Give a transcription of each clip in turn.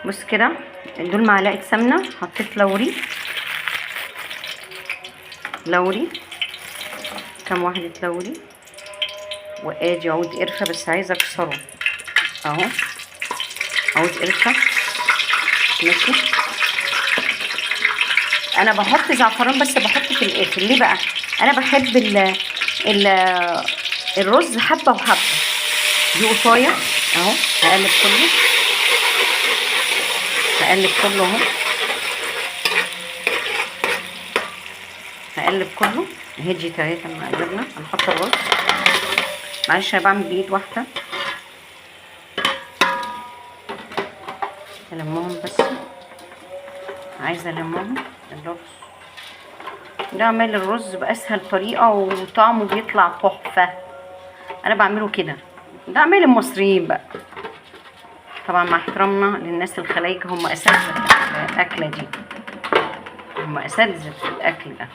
بص كده، دول معلقه سمنه، حطيت لوري، لوري كام واحدة لوري، وادي عود قرفه بس عايزه اكسره اهو، عود قرفه. ماشي. انا بحط زعفران بس بحطه في الاخر. ليه بقى؟ انا بحب ال الرز حبه وحبه. دي قطايه اهو، هقلب كله، هقلب كله اهو، هقلب كله. هديت اهي لما قلبنا. هنحط الرز. معلش انا بعمل بايد واحدة، المهم بس عايزه المهم الرز ده. اعمل الرز باسهل طريقه وطعمه بيطلع تحفة. انا بعمله كده، ده اعمال المصريين بقى، طبعا مع احترامنا للناس الخلايجه، هم اساتذة في الاكلة دي، هم اساتذة في الاكل ده،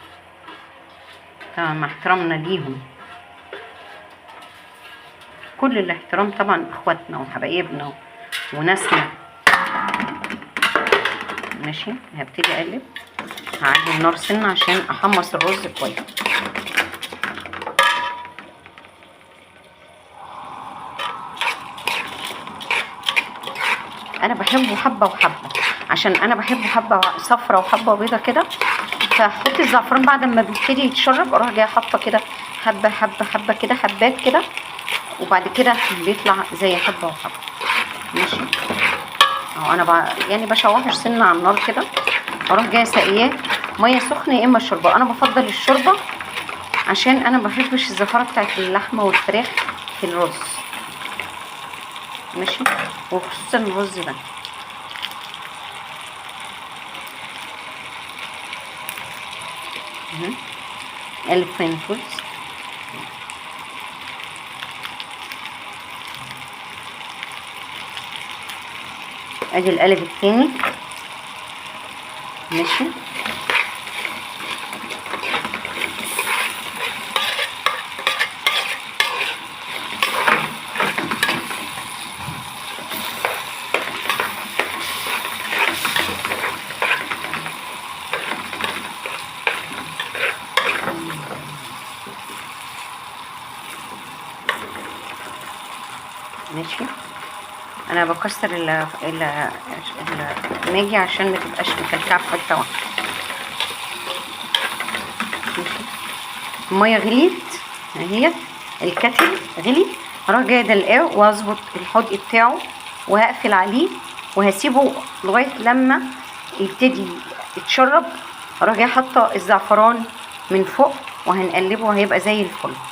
طبعا مع احترامنا ليهم، كل الاحترام طبعا، اخواتنا وحبايبنا وناسنا. ماشي. هبتدي اقلب، هعلي النار سنة عشان احمص الرز كويس. انا بحبه حبه وحبه، عشان انا بحبه حبه صفرة وحبه بيضة كده. فحط الزعفران بعد ما بيبتدي يتشرب، اروح جاية حاطه كده حبه حبه حبه كده، حبات كده، وبعد كده بيطلع زي حبه وحبه. ماشي اهو. انا يعني بشوحه سنة على النار كده، اروح جاية ساقياه مية سخنة يا اما الشوربة. انا بفضل الشوربة عشان انا ما بحبش الزفاره بتاعت اللحمة والفراخ في الرز. ماشي، وخصوصا الرز ده. قلب فين فوز. ادي القالب التاني. ماشي. ماشي. انا بكسر الماجي عشان ما تبقاش مكلكعه في حتة واحدة. ماشي. المية غليت اهي، الكتل غلي، هروح جاية دلقاه واظبط الحدق بتاعه وهقفل عليه وهسيبه لغاية لما يبتدي يتشرب. هروح جاية حاطه الزعفران من فوق وهنقلبه وهيبقى زي الفل.